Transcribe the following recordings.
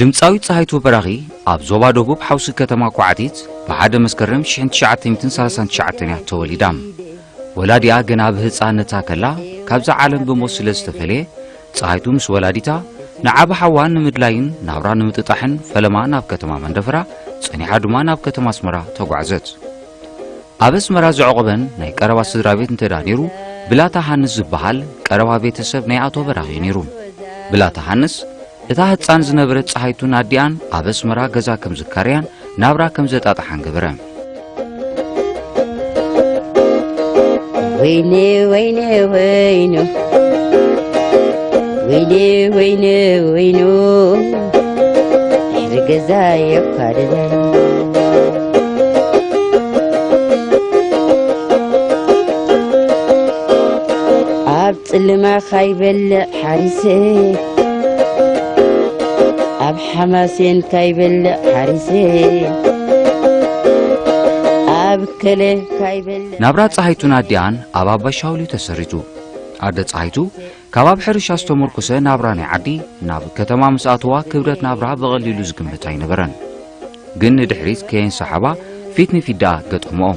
ድምፃዊት ፀሃይቱ በራኺ ኣብ ዞባ ደቡብ ሓውሲ ከተማ ኳዕቲት ብ ሓደ መስከረም ሽሕን ትሽዓተ ሚእትን ሰላሳን ትሽዓተን እያ ተወሊዳ። ወላዲኣ ገና ብህፃንነታ ከላ ካብዛ ዓለም ብሞት ስለ ዝተፈለየ፣ ፀሃይቱ ምስ ወላዲታ ንዓቢ ሓዋ ንምድላይን ናብራ ንምጥጣሕን ፈለማ ናብ ከተማ መንደፈራ፣ ፀኒሓ ድማ ናብ ከተማ ኣስመራ ተጓዕዘት። ኣብ ኣስመራ ዘዕቆበን ናይ ቀረባ ስድራ ቤት እንተ ደኣ ነይሩ፣ ብላታ ሃንስ ዝበሃል ቀረባ ቤተሰብ ናይ ኣቶ በራኺ እዩ ነይሩ። ብላታ ሃንስ፣ እታ ህጻን ዝነበረት ጸሃይቱን ኣዲኣን ኣብ ኣስመራ ገዛ ከም ዝካረያን ናብራ ከም ዘጣጥሓን ገበረ። ወይነ ወይነ ወይኑ፣ ወይነ ወይነ ወይኑ፣ ድሕሪ ገዛ የኳድዳ። ኣብ ጽልማ ካይበልዕ ሓሪሰ፣ ኣብ ሓማሴን ካይበልዕ ሓሪሰ፣ ኣብ ከለ ካይበልዕ። ናብራ ጸሃይቱን ኣዲኣን ኣብ ኣባሻውል እዩ ተሰሪቱ። ኣደ ጸሃይቱ ካብ ኣብ ሕርሻ ዝተመርኮሰ ናብራ ናይ ዓዲ ናብ ከተማ ምስ ኣተዋ፣ ክብደት ናብራ ብቐሊሉ ዝግመት ኣይነበረን። ግን ንድሕሪት ከየንሰሓባ ፊት ንፊት ደኣ ገጠምኦ።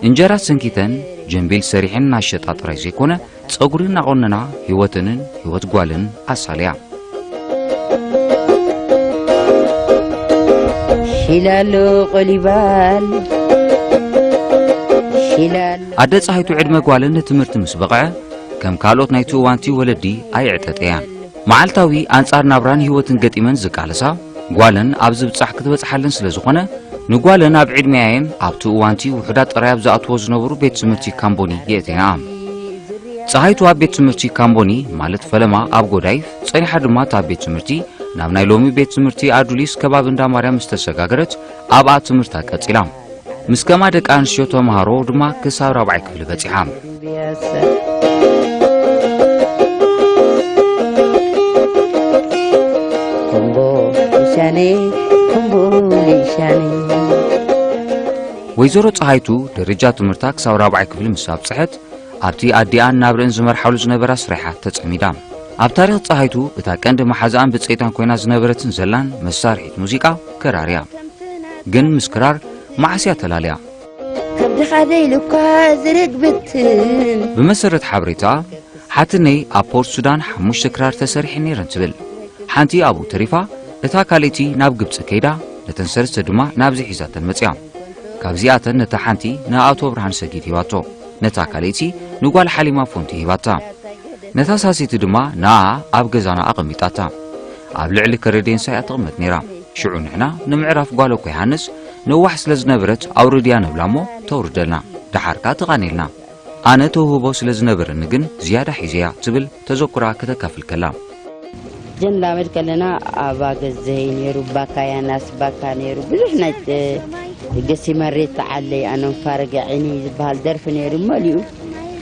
እንጀራ ሰንኪተን ጀንቤል ሰሪሐን እናሸጣ ጥራይ ዘይኮነ፣ ጸጉሪ እናቖነና ህይወተንን ህይወት ጓልን ኣሳልያ። ሺላሎ ቆሊባል፣ ሺላሎ። ኣደ ጸሃይቱ ዕድመ ጓልን ንትምህርቲ ምስ በቕዐ፣ ከም ካልኦት ናይቲ እዋንቲ ወለዲ ኣይዕጠጠያን። መዓልታዊ ኣንጻር ናብራን ህይወትን ገጢመን ዝቃለሳ፣ ጓለን ኣብ ዝብጻሕ ክትበጽሓለን ስለ ዝኾነ፣ ንጓለን ኣብ ዕድመያየን ኣብቲ እዋንቲ ውሑዳት ጥራይ ኣብ ዝኣትዎ ዝነበሩ ቤት ትምህርቲ ካምቦኒ የእትየንኣ። ጸሃይቱ ኣብ ቤት ትምህርቲ ካምቦኒ፣ ማለት ፈለማ ኣብ ጎዳይፍ፣ ጸኒሓ ድማ እታ ቤት ትምህርቲ ናብ ናይ ሎሚ ቤት ትምህርቲ ኣዱሊስ ከባቢ እንዳ ማርያም ምስ ተሰጋገረት፣ ኣብኣ ትምህርታ ቀጺላ። ምስ ከማ ደቂ ኣንስትዮ ተምሃሮ ድማ ክሳብ ራብዓይ ክፍሊ በጺሓ። ኮምቦ ሊሻነይ፣ ኮምቦ ሊሻነይ። ወይዘሮ ጸሃይቱ ደረጃ ትምህርታ ክሳብ ራብዓይ ክፍሊ ምስ ኣብጽሐት፣ ኣብቲ ኣዲኣን ናብረን ዝመርሓሉ ዝነበራ ስራሓ ተጸሚዳ። ኣብ ታሪኽ ጸሃይቱ እታ ቀንዲ መሓዛኣን ብጸይታን ኮይና ዝነበረትን ዘላን መሳርሒት ሙዚቃ ክራር እያ። ግን ምስ ክራር መዓስ እያ ተላልያ? ከብድኻ ደይሉ እኳ ዝርግ ብትን። ብመሰረት ሓበሬታ፣ ሓትነይ ኣብ ፖርት ሱዳን ሓሙሽተ ክራር ተሰሪሐን ነይረን ትብል። ሓንቲ ኣብኡ ተሪፋ፣ እታ ካልኣይቲ ናብ ግብጺ ከይዳ፣ ነተን ሰለስተ ድማ ናብዚ ሒዛተን መጽያ። ካብዚኣተን ነታ ሓንቲ ንኣቶ ብርሃን ሰጊድ ሂባቶ፣ ነታ ካልኣይቲ ንጓል ሓሊማ ፎንቲ ሂባታ። ነታ ሳልሰይቲ ድማ ንኣ ኣብ ገዛና ኣቐሚጣታ። ኣብ ልዕሊ ከረዴንሳ እያ ትቕመጥ ነይራ። ሽዑ ንሕና ንምዕራፍ ጓል እኮ ይሃንስ ነዋሕ ስለ ዝነበረት ኣውርድያ ንብላ እሞ ተውርደልና፣ ደሓር ከኣ ትቓንየልና። ኣነ ተውህቦ ስለ ዝነበረኒ ግን ዝያዳ ሒዘያ ትብል ተዘክሮኣ ከተካፍል ከላ። ጀንላመድ ከለና ኣባ ገዘይ ነይሩ፣ ባካ ያናስ ባካ ነይሩ፣ ብዙሕ ናይ፣ እ፣ ገሲ መሬት ተዓለይ ኣነም ፋረገ ዒኒ ዝበሃል ደርፊ ነይሩ መሊኡ።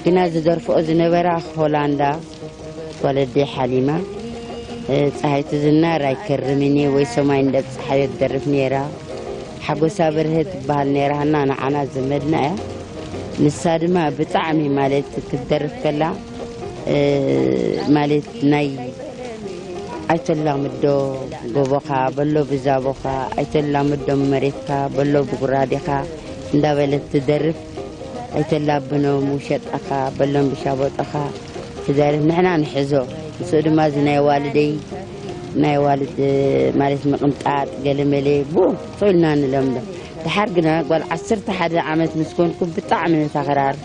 ግና ዝደርፍኦ ዝነበራ ሆላንዳ፣ ወለደይ ሓሊማ፣ እ፣ ጸሃይቱ ዝናር ኣይከርምን እየ ወይ ሰማይ እንደብጽሓዮ ትደርፍ ነይራ። ሓጎሳ በርሀ ትበሃል ነይራ፣ ሃና ንዓና ዘመድና እያ። ንሳ ድማ ብጣዕሚ ማለት ክትደርፍ ከላ፣ እ፣ ማለት ናይ ኣይተላምዶ ጎቦኻ በሎ ብዛቦኻ፣ ኣይተላምዶ መሬትካ በሎ ብጉራዴኻ እንዳበለት ትደርፍ። ኣይተላብኖም ውሸጣኻ በሎም ብሻቦጠኻ ትደርፍ። ንሕና ንሕዞ። ምስኡ ድማ እዚ ናይ ዋልደይ፣ ናይ ዋልድ ማለት ምቕንጣጥ ገለመለ ብኡ ኢልና ንለምዶ። ደሓር ግና ጓል ዓሰርተ ሓደ ዓመት ምስ ኮንኩ ብጣዕሚ ነታ ክራር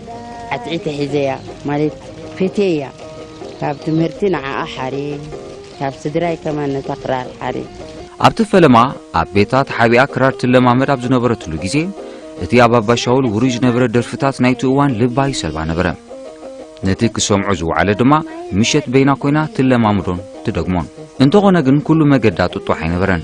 ዓትዒተ ሒዘያ፣ ማለት ፈትየያ። ካብ ትምህርቲ ንዓኣ ሓሬ፣ ካብ ስድራይ ከማን ነታ ክራር ሓሬ። ኣብቲ ፈለማ ኣብ ቤታ ተሓቢኣ ክራር ትለማመድ ኣብ ዝነበረትሉ ግዜ፣ እቲ ኣብ ኣባሻውል ውሩይ ዝነበረ ደርፍታት ናይቲ እዋን ልባ ይሰልባ ነበረ። ነቲ ክሰምዖ ዝወዓለ ድማ ምሸት በይና ኮይና ትለማምዶን ትደግሞን። እንተኾነ ግን ኩሉ መገዳ ጥጡሕ ኣይነበረን።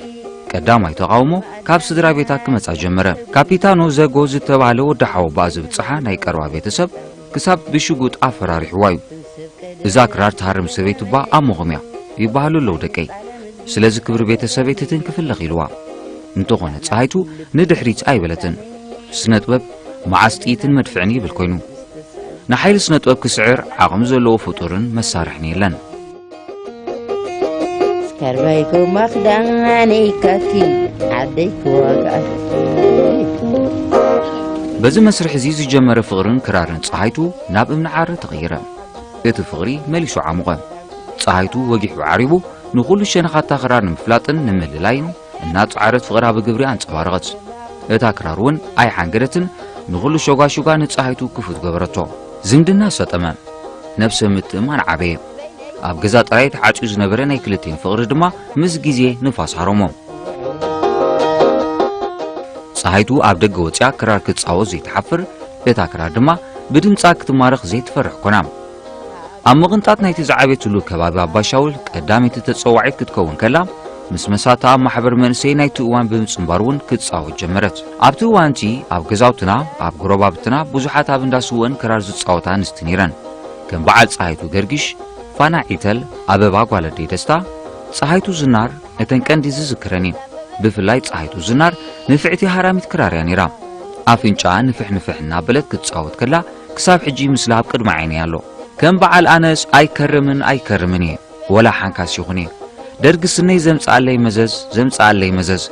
ቀዳማይ ተቓውሞ ካብ ስድራ ቤታ ክመጻ ጀመረ። ካፒታኖ ዘጎ ዝተባህለ ወዲ ሓወቦኣ ዝብጽሓ ናይ ቀረባ ቤተሰብ ክሳብ ብሽጉጥ ኣፈራሪሕዋ እዩ። "እዛ ክራር ትሃርም ሰበይቲ እባ ኣብ መኾም እያ" ይበሃሉ ኣለዉ ደቀይ። ስለዚ ክብሪ ቤተሰበይ ትትንክፍ ኣለኺ ኢልዋ። እንተኾነ ጸሃይቱ ንድሕሪት ኣይበለትን። ስነ ጥበብ መዓስ ጥይትን መድፍዕን ይብል ኮይኑ። ንሓይሊ ስነ ጥበብ ክስዕር ዓቕሚ ዘለዎ ፍጡርን መሳርሕን የለን። እስኪ ከርባይኩም ኣኽዳነይ ካኪ ዓደይ ክዋጋኣት። በዚ መስርሕ እዚ ዝጀመረ ፍቕርን ክራርን ጸሃይቱ ናብ እምኒ ዓረ ተቐየረ። እቲ ፍቕሪ መሊሱ ዓሙቐ። ጸሃይቱ ወጊሑ ዓሪቡ ንኹሉ ሸነኻታ ክራር ንምፍላጥን ንምልላይን እናጸዓረት ፍቕራ ብግብሪ ኣንጸባረቐት። እታ ክራር እውን ኣይሓንገደትን፣ ንኹሉ ሸጓሹጋ ንጸሃይቱ ክፉት ገበረቶ። ዝምድና ሰጠመ። ነብሰ ምትእማን ዓበየ። ኣብ ገዛ ጥራይ ተዓጽዩ ዝነበረ ናይ ክልቲኦም ፍቕሪ ድማ ምስ ግዜ ንፋስ ሃረሞ። ጸሃይቱ ኣብ ደገ ወጺኣ ክራር ክትጻወት ዘይትሓፍር፣ እታ ክራር ድማ ብድምጻ ክትማረኽ ዘይትፈርሕ ኮና። ኣብ ምቕንጣጥ ናይቲ ዝዓበየትሉ ከባቢ ኣባሻውል ቀዳመይቲ ተጸዋዒት ክትከውን ከላ፣ ምስ መሳታ ኣብ ማሕበር መንእሰይ ናይቲ እዋን ብምጽንባር እውን ክትጻወት ጀመረት። ኣብቲ እዋን እቲ ኣብ ገዛውትና፣ ኣብ ጎረባብትና ብዙሓት ኣብ እንዳ ስወን ክራር ዝጻወታ ኣንስቲ ነይረን። ከም በዓል ጸሃይቱ ገርጊሽ፣ ፋና ዒተል፣ ኣበባ ጓለደይ ደስታ፣ ጸሃይቱ ዝናር እተን ቀንዲ ዝዝክረን እየን። ብፍላይ ጸሃይቱ ዝናር ንፍዕቲ ሃራሚት ክራር እያ ነይራ። ኣፍንጫኣ ንፍሕ ንፍሕ እናበለት ክትጻወት ከላ ክሳብ ሕጂ ምስላ ኣብ ቅድሚ ዓይነይ ኣሎ። ከም በዓል ኣነስ ኣይከርምን ኣይከርምን እየ። ወላ ሓንካስ ይኹን እየ። ደርጊ ስነይ ዘምጽኣለይ መዘዝ፣ ዘምጽኣለይ መዘዝ።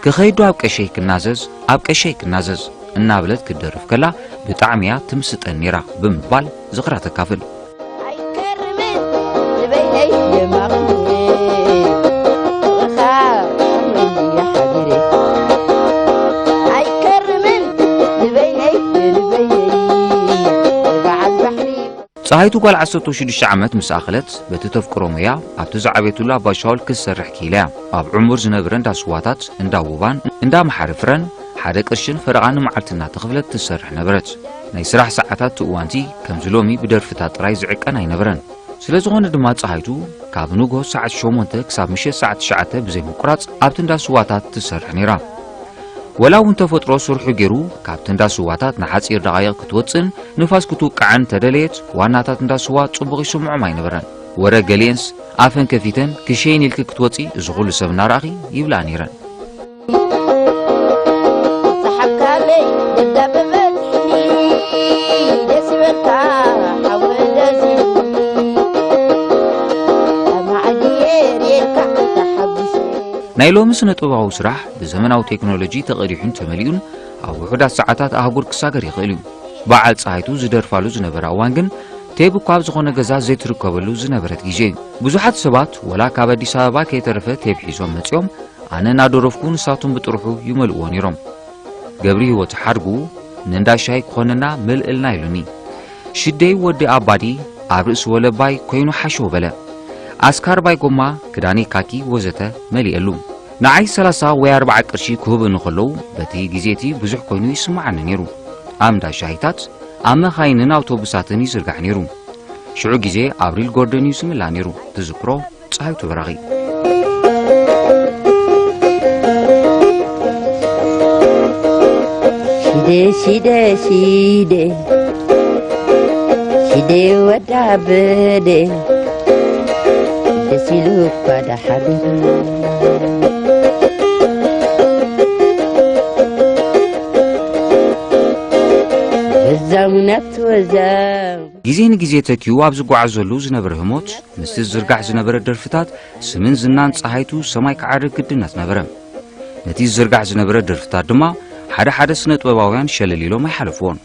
ክኸይዶ ኣብ ቀሸይ ክናዘዝ፣ ኣብ ቀሸይ ክናዘዝ እናበለት ክትደርፍ ከላ ብጣዕሚ እያ ትምስጠን ነይራ ብምባል ዝኽራ ተካፍል። ኣይከርምን ንበይነይ የማቕኒ ፍቕርኻ ኣምረኒ ሓቢረ። ኣይከርምን ንበይነይ ንበይነይ በዓል ባሕሪ። ጸሃይቱ ጓል ዓሰርተ ሽዱሽተ ዓመት ምስ ኣኸለት፣ በቲ ተፍቅሮ ሞያ ኣብቲ ዝዓበየትሉ ኣባሻውል ክትሰርሕ ክኢላ እያ። ኣብ ዕሙር ዝነበረ እንዳ ስዋታት፣ እንዳ ውባን እንዳ መሓሪ ፍረን ሓደ ቅርሽን ፈረቓ ንመዓልቲ እናተኸፍለት ትሰርሕ ነበረት። ናይ ስራሕ ሰዓታት እቲ እዋንቲ ከምዚ ሎሚ ብደርፍታት ጥራይ ዝዕቀን ኣይነበረን። ስለ ዝኾነ ድማ ጸሃይቱ ካብ ንግሆ ሰዓት ሸሞንተ ክሳብ ምሸት ሰዓት ትሽዓተ ብዘይ ምቁራጽ ኣብቲ እንዳ ስዋታት ትሰርሕ ነይራ። ወላ እውን ተፈጥሮ ስርሑ ገይሩ ካብቲ እንዳ ስዋታት ንሓጺር ደቓይቕ ክትወጽእን ንፋስ ክትውቃዕን እንተደለየት፣ ዋናታት እንዳ ስዋ ጽቡቕ ይስምዖም ኣይነበረን። ወረ ገሊኤንስ ኣፈን ከፊተን ክሸይን ኢልኪ ክትወጺ እዚ ኩሉ ሰብ እናረኣኺ ይብልኣ ነይረን። ሰሓብካለይ ደብዳበ በጽሕኒ ደስ ይበልካ ሓወይ ደስ ይብልኒ። ኣብ መዓዲ ርኤካ ተሓጒሰ። ናይ ሎሚ ስነ ጥበባዊ ስራሕ ብዘመናዊ ቴክኖሎጂ ተቐዲሑን ተመሊኡን ኣብ ውሑዳት ሰዓታት ኣህጉር ክሳገር ይኽእል እዩ። በዓል ጸሃይቱ ዝደርፋሉ ዝነበረ እዋን ግን ቴብ እኳ ኣብ ዝኾነ ገዛ ዘይትርከበሉ ዝነበረት ግዜ እዩ። ብዙሓት ሰባት ወላ ካብ ኣዲስ ኣበባ ከይተረፈ ቴብ ሒዞም መጺኦም ኣነ እናደረፍኩ ንሳቶም ብጥርሑ ይመልእዎ ነይሮም። ገብሪ ህይወት ሓድጉ ንእንዳ ሻሂ ክኾነና መልእልና ኢሉኒ። ሽደይ ወዲ ኣባዲ ኣብ ርእሲ ወለባይ ኮይኑ ሓሸው በለ። ኣስካርባይ ጎማ ክዳነይ ካኪ ወዘተ መሊኤሉ። ንዓይ ሰላሳ ወይ ኣርብዓ ቅርሺ ክህቡ እንከለዉ በቲ ግዜ እቲ ብዙሕ ኮይኑ ይስምዓኒ ነይሩ። ኣብ እንዳ ሻሂታት፣ ኣብ መኻይንን ኣውቶቡሳትን ይዝርጋሕ ነይሩ። ሽዑ ግዜ ኣብ ሪል ጎርደን እዩ ዝምላእ ነይሩ። ትዝክሮ ጸሃይቱ በራኺ። ሽደ ሽደ ሽደ ሽደ ወዳ በደ ደስ ኢሉ እኳ ደሓር በዛሙ ናብቲ ወዛሙ። ግዜ ንግዜ ተኪኡ ኣብ ዝጓዓዘሉ ዝነበረ ህሞት ምስቲ ዝዝርጋሕ ዝነበረ ደርፍታት ስምን ዝናን ጸሃይቱ ሰማይ ክዓርግ ግድነት ነበረ። ነቲ ዝዝርጋሕ ዝነበረ ደርፍታት ድማ ሓደ ሓደ ስነ ጥበባውያን ሸለል ኢሎም ኣይሓለፍዎን።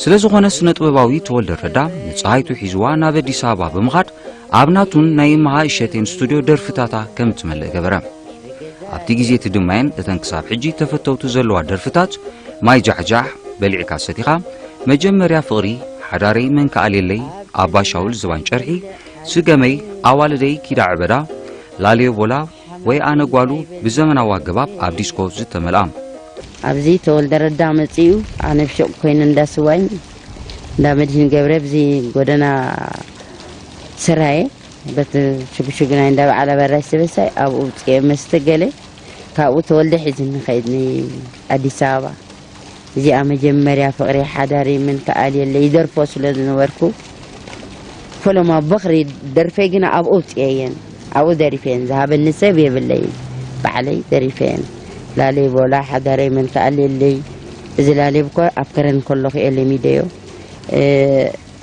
ስለ ዝኾነ ስነ ጥበባዊ ተወልደ ረዳ ንጸሃይቱ ሒዝዋ ናብ ኣዲስ ኣበባ ብምኻድ ኣብ ናቱን ናይ እምሃ እሸቴን ስቱድዮ ደርፍታታ ከም እትመልእ ገበረ። ኣብቲ ግዜ እቲ ድማ እየን እተን ክሳብ ሕጂ ተፈተውቲ ዘለዋ ደርፍታት ማይ ጃሕጃሕ፣ በሊዕካ ሰቲኻ፣ መጀመርያ ፍቕሪ፣ ሓዳረይ መን ከኣልየለይ፣ ኣባ ሻውል ዝባን ጨርሒ፣ ስገመይ፣ ኣዋልደይ ኪዳ ዕበዳ፣ ላልዮቦላ ወይ ኣነ ጓሉ ብዘመናዊ ኣገባብ ኣብ ዲስኮ ዝተመልኣ። ኣብዚ ተወልደ ረዳ መጺኡ ኣነ ብሹቕ ኮይኑ እንዳ ስዋኝ እንዳ መድህን ገብረ ኣብዚ ጎደና ስራየ በቲ ሽጉሽጉ ናይ እንዳ በዓል ኣበራሽ ዝበሳይ ኣብኡ ውፅኤ መስተ ገለ ካብኡ ተወልደ ሒዝኒ ኸይድኒ ኣዲስ ኣበባ። እዚኣ መጀመርያ ፍቕሪ ሓዳሪ ምን ከኣል የለ ይደርፎ ስለ ዝነበርኩ ፈለማ በኽሪ ደርፈይ ግና ኣብኡ ውፅኤየን ኣብኡ ደሪፈየን ዝሃበኒ ሰብ የብለይ ባዕለይ ደሪፈየን። ላለይ ቦላ ሓዳረይ ምን ከኣል የለይ። እዚ ላለይ ብኮ ኣብ ከረን ከለኹ እየ ለሚደዮ።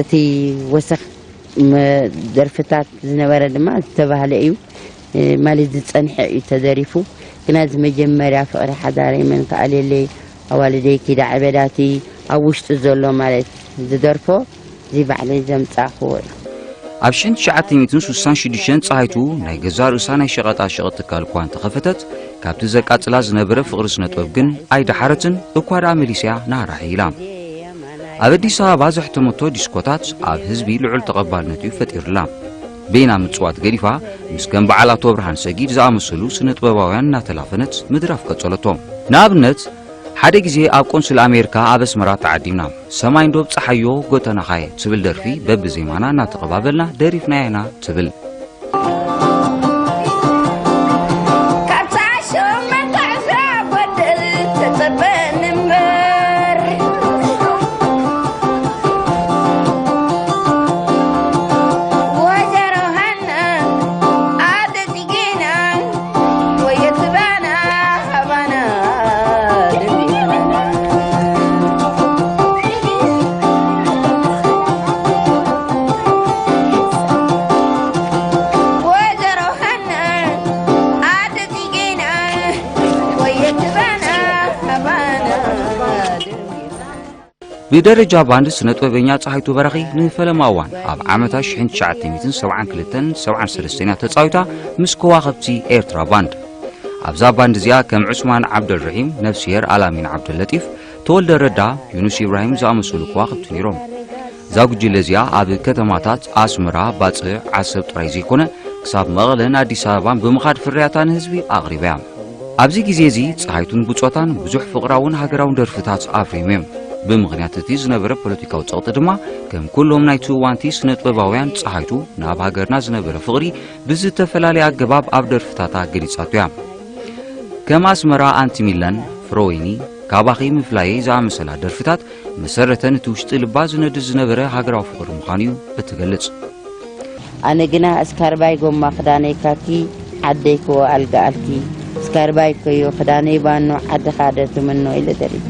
እቲ ወሰኽ መ-፣ ደርፍታት ዝነበረ ድማ ዝተባህለ እዩ። ማለት ዝጸንሐ እዩ ተደሪፉ። ግና እዚ መጀመርያ ፍቕሪ ሓዳረይ መን ከኣልየለይ ኣዋልደይ ኪዳ ዕበዳቲ ኣብ ውሽጡ ዘሎ ማለት ዝደርፎ እዚ ባዕለይ ዘምጻእክዎ እዩ። ኣብ ሽሕን ትሽዓተ ሚእትን ስሳን ሽዱሽተን ጸሃይቱ ናይ ገዛ ርእሳ ናይ ሸቐጣ ሸቐጥ ትካል እኳ እንተኸፈተት፣ ካብቲ ዘቃጽላ ዝነበረ ፍቕሪ ስነ ጥበብ ግን ኣይደሓረትን፣ እኳ ደኣ መሊስያ ናህራ ሕይላ። ኣብ ኣዲስ ኣበባ ዘሕተመቶ ዲስኮታት ኣብ ህዝቢ ልዑል ተቐባልነት እዩ ፈጢሩላ። በይና ምጽዋት ገዲፋ፣ ምስ ከም በዓል ኣቶ ብርሃን ሰጊድ ዝኣመሰሉ ስነ ጥበባውያን እናተላፈነት ምድራፍ ቀጸለቶ። ንኣብነት፣ ሓደ ግዜ ኣብ ቆንስል ኣሜሪካ ኣብ ኣስመራ ተዓዲምና፣ ሰማይ እንዶ ብጽሓዮ ጎተናኻየ ትብል ደርፊ በብዜማና እናተቐባበልና ደሪፍናያ ኢና ትብል። ካብታ ሸመንተ ዕስራ ጎድል ተጸበኒ እምበር፣ ወይዘሮ ሃና ኣደጺጌና ወየት ባና ሃባና ደሚቕና። ወይዘሮ ሃና ኣደጺጌና ወየት ባና ሃባና ደሚቕና። ብደረጃ ባንድ ስነ ጥበበኛ ጸሃይቱ በራኺ ንፈለማ እዋን ኣብ ዓመታት ሽሕን ትሽዓተ ሚእትን ሰብዓን ክልተን ሰብዓን ሰለስተን እያ ተጻዊታ ምስ ከዋኸብቲ ኤርትራ ባንድ። ኣብዛ ባንድ እዚኣ ከም ዑስማን ዓብደልረሒም፣ ነፍስሄር ኣላሚን ዓብደለጢፍ፣ ተወልደ ረዳ፣ ዩኑስ ኢብራሂም ዝኣመሰሉ ከዋኽብቲ ነይሮም። እዛ ጉጅለ እዚኣ ኣብ ከተማታት ኣስመራ፣ ባጽዕ፣ ዓሰብ ጥራይ ዘይኮነ ክሳብ መቐለን ኣዲስ ኣበባን ብምኻድ ፍርያታ ንህዝቢ ኣቕሪባ እያ። ኣብዚ ግዜ እዚ ጸሃይቱን ብጾታን ብዙሕ ፍቕራውን ሃገራውን ደርፍታት ኣፍሪዮም እዮም። ብምኽንያት እቲ ዝነበረ ፖለቲካዊ ጸቕጢ ድማ ከም ኩሎም ናይቲ እዋንቲ ስነ ጥበባውያን ጸሃይቱ ናብ ሃገርና ዝነበረ ፍቕሪ ብዝተፈላለየ ኣገባብ ኣብ ደርፍታታ ገሊጻቶ እያ። ከም ኣስመራ ኣንቲ ሚላን ፍረወይኒ ካባኺ ምፍላየይ ዝኣመሰላ ደርፍታት መሰረተን እቲ ውሽጢ ልባ ዝነድድ ዝነበረ ሃገራዊ ፍቕሪ ምዃኑ እዩ እትገልጽ። ኣነ ግና እስካርባይ ጎማ ክዳነይ ካኪ ዓደይ ክዎ ኣልጋ ኣልኪ እስካርባይ ኮዮ ክዳነይ ባኖ ዓድኻ ዶ ትምኖ ኢለ ደሪፈ።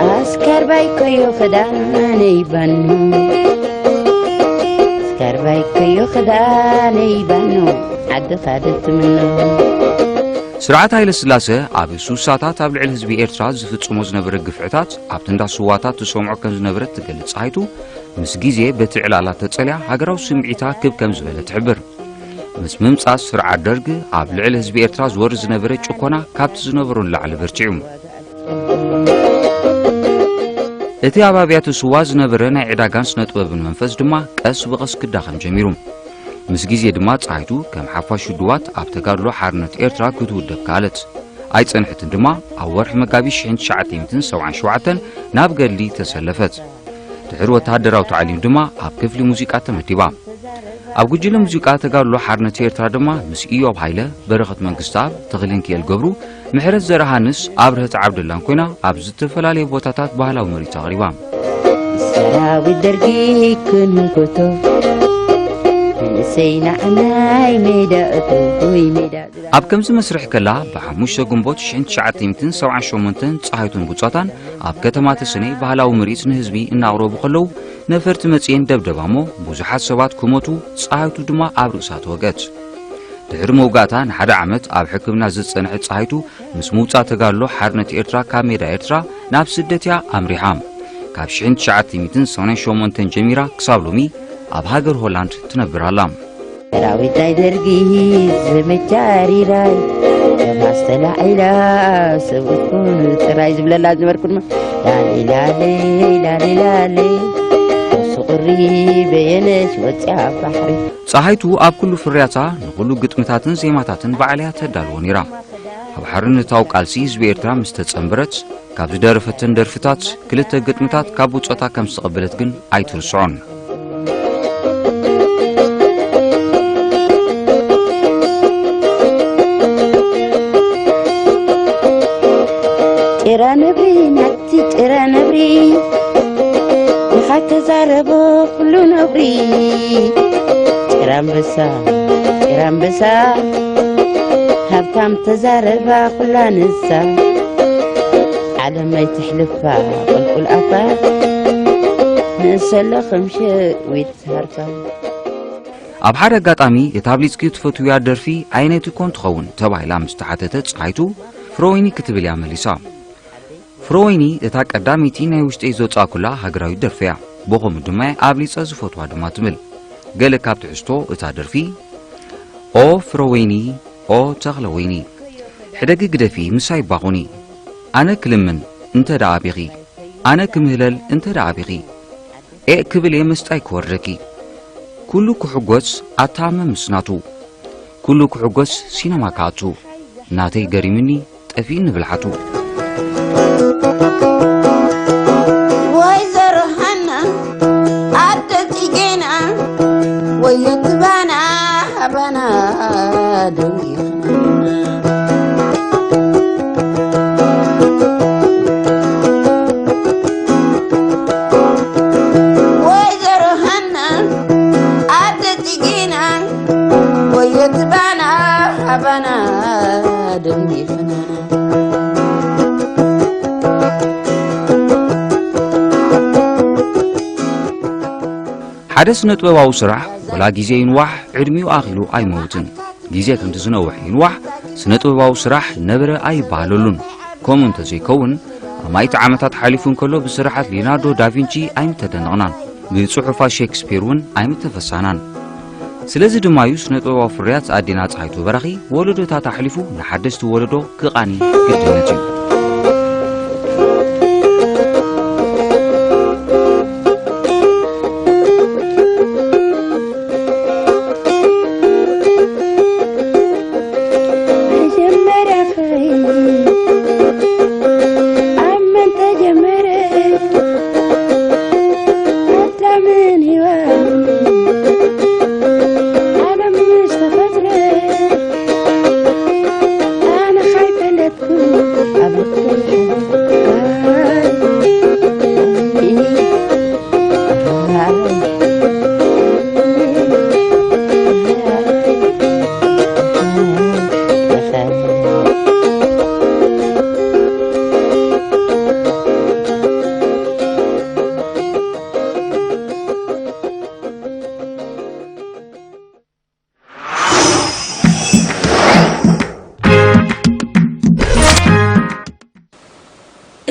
ኣስካርባይ ኮዮ ክዳነይ ባኖ እስካርባይ ኮዮ ክዳነይ ባኖ ዓድኻ ዶ ትምኖ። ስርዓት ሃይለ ስላሰ ኣብ ሱሳታት ኣብ ልዕሊ ህዝቢ ኤርትራ ዝፍጽሞ ዝነበረ ግፍዕታት ኣብቲ እንዳ ስዋታት ትሰምዖ ከም ዝነበረት ትገልጽ ጸሃይቱ፣ ምስ ግዜ በቲ ዕላላት ተጸልያ ሃገራዊ ስምዒታ ክብ ከም ዝበለ ትሕብር። ምስ ምምጻእ ስርዓት ደርግ ኣብ ልዕሊ ህዝቢ ኤርትራ ዝወርድ ዝነበረ ጭኮና ካብቲ ዝነበሮ ንላዕሊ በርቲዑ። እቲ ኣብ ኣብያተ ስዋ ዝነበረ ናይ ዕዳጋን ስነ ጥበብን መንፈስ ድማ ቀስ ብቐስ ክዳኸም ጀሚሩ። ምስ ግዜ ድማ ጸሃይቱ ከም ሓፋሽ ውድባት ኣብ ተጋድሎ ሓርነት ኤርትራ ክትውደብ ከኣለት። ኣይጸንሐትን ድማ ኣብ ወርሒ መጋቢት ሽሕን ትሽዓተ ሚእትን ሰብዓን ሸውዓተን ናብ ገድሊ ተሰለፈት። ድሕሪ ወተሃደራዊ ታዕሊም ድማ ኣብ ክፍሊ ሙዚቃ ተመዲባ። ኣብ ጉጅለ ሙዚቃ ተጋድሎ ሓርነት ኤርትራ ድማ ምስ ኢዮብ ሃይለ፣ በረኸት መንግስተኣብ፣ ተኽለንኪኤል ገብሩ፣ ምሕረት ዘርሃንስ፣ ኣብርሀት ዓብደላን ኮይና ኣብ ዝተፈላለዩ ቦታታት ባህላዊ ምርኢት ኣቕሪባ። ሰራዊት ደርጊ ክንህንኮቶ መንእሰይ ንዓናይ ሜዳ እቶ ወይ ሜዳ ኣብ ከምዚ መስርሕ ከላ ብሓሙሽተ ግንቦት ሽሕን ትሽዓተ ሚእትን ሰብዓን ሸሞንተን ጸሃይቱን ብጾታን ኣብ ከተማ ተሰነይ ባህላዊ ምርኢት ንህዝቢ እናቕረቡ ከለዉ ነፈርቲ መጺኤን ደብደባ እሞ ብዙሓት ሰባት ክሞቱ ጸሃይቱ ድማ ኣብ ርእሳ ተወግአት። ድሕሪ መውጋእታ ንሓደ ዓመት ኣብ ሕክምና ዝጸንሐት ጸሃይቱ ምስ ምውጻእ ተጋድሎ ሓርነት ኤርትራ ካብ ሜዳ ኤርትራ ናብ ስደት እያ ኣምሪሓ። ካብ ሽሕን ትሽዓተ ሚእትን ሰማንያን ሸሞንተን ጀሚራ ክሳብ ሎሚ ኣብ ሃገር ሆላንድ ትነብር ኣላ። ሰራዊት ናይ ደርጊ ዘመቻ ሪራይ ከማስተላዒላ ሰብኡት ኩሉ ጥራይ ዝብለላ ዝነበርኩ ድማ ላሌ ላሌ ላሌ ላሌ ቁርሲ ቁሪ በየነሽ ወፂኣ ኣብ ባሕሪ። ጸሃይቱ ኣብ ኩሉ ፍርያታ ንኹሉ ግጥምታትን ዜማታትን ባዕላ እያ ተዳልዎ ነይራ። ኣብ ሓርነታዊ ቃልሲ ህዝቢ ኤርትራ ምስ ተጸንበረት፣ ካብ ዝደረፈተን ደርፍታት ክልተ ግጥምታት ካብ ብጾታ ከም ዝተቐበለት ግን ኣይትርስዖን። ጭራ ነብሪ ናቲ ጭራ ነብሪ ንኻ ተዛረቦ ኩሉ ነብሪ። ጭራ ኣንበሳ ጭራ ኣንበሳ ሃብታም ተዛረባ ኩላ ንሳ። ለማይ ትሕልፋ ቁልቁል ኣፋ ንእሰለ ከም ሸዊት ሃርፋ። ኣብ ሓደ ኣጋጣሚ፣ እታ ኣብሊጽኪ ትፈትውያ ደርፊ ኣየነይቲ ኮን ትኸውን? ተባሂላ ምስ ተሓተተት ጸሃይቱ፣ ፍረወይኒ ክትብል እያ መሊሳ። ፍረወይኒ እታ ቀዳመይቲ ናይ ውሽጠይ ዘውጻእኩላ ሃገራዊት ደርፊ እያ። ብኸምኡ ድማ እየ ኣብሊጸ ዝፈትዋ ድማ ትብል። ገለ ካብ ትሕዝቶ እታ ደርፊ፣ ኦ ፍረወይኒ፣ ኦ ተኽለወይኒ፣ ሕደጊ ግደፊ ምሳይ ባኹኒ። ኣነ ክልምን እንተ ደኣ ኣቢኺ፣ ኣነ ክምህለል እንተ ደኣ ኣቢኺ፣ ኤእ ክብል እየ መስጣይ ክወርደኪ። ኩሉ ክሕጎስ ኣታ መምስ ናቱ፣ ኩሉ ክሕጎስ ሲነማ ክኣቱ። ናተይ ገሪምኒ ጠፊእኒ ብልሓቱ። ወይዘሮ ሃና ኣደ ጽጌና ወየት ባና ሃባና ደው ኢኽና። ወይዘሮ ሃና ኣደ ጽጌና ወየት ባና ሃባና ደንጊፍና። ሓደ ስነ ጥበባዊ ስራሕ ወላ ግዜ ይንዋሕ ዕድሚኡ ኣኺሉ ኣይመውትን። ግዜ ከምቲ ዝነውሕ ይንዋሕ ስነ ጥበባዊ ስራሕ ነበረ ኣይበሃለሉን። ከምኡ እንተዘይከውን ኣማኢት ዓመታት ሓሊፉ እንከሎ ብስርሓት ሊዮናርዶ ዳቪንቺ ኣይምተደነቕናን፣ ብጽሑፋት ሼክስፒር እውን ኣይምተፈሳናን። ስለዚ ድማ እዩ ስነ ጥበባዊ ፍርያት ኣዴና ጸሃይቱ በራኺ ወለዶታት ኣሕሊፉ ንሓደስቲ ወለዶ ክቓኒ ግድነት እዩ። መጀመርያ ኸይ ኣብ መን ተጀመረ? ኣዳምን ሄዋን ዓለም ምስ ተፈጥረ ኣነ ኻይፈለጥኩ ኣብ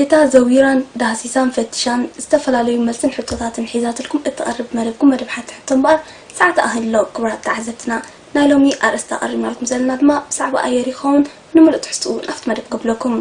እታ ዘዊራን ዳህሲሳን ፈቲሻን ዝተፈላለዩ መልስን ሕቶታትን ሒዛትልኩም እትቐርብ መደብኩም መደብ ሓንቲ ሕቶ እምበኣር ሰዓት ኣኺሉ ኣሎ። ክቡራት ተዓዘብትና፣ ናይ ሎሚ ኣርእስቲ ኣቐሪብናልኩም ዘለና ድማ ብዛዕባ ኣየር ይኸውን። ንምሉእ ትሕዝትኡ ናብቲ መደብ ከብለኩም።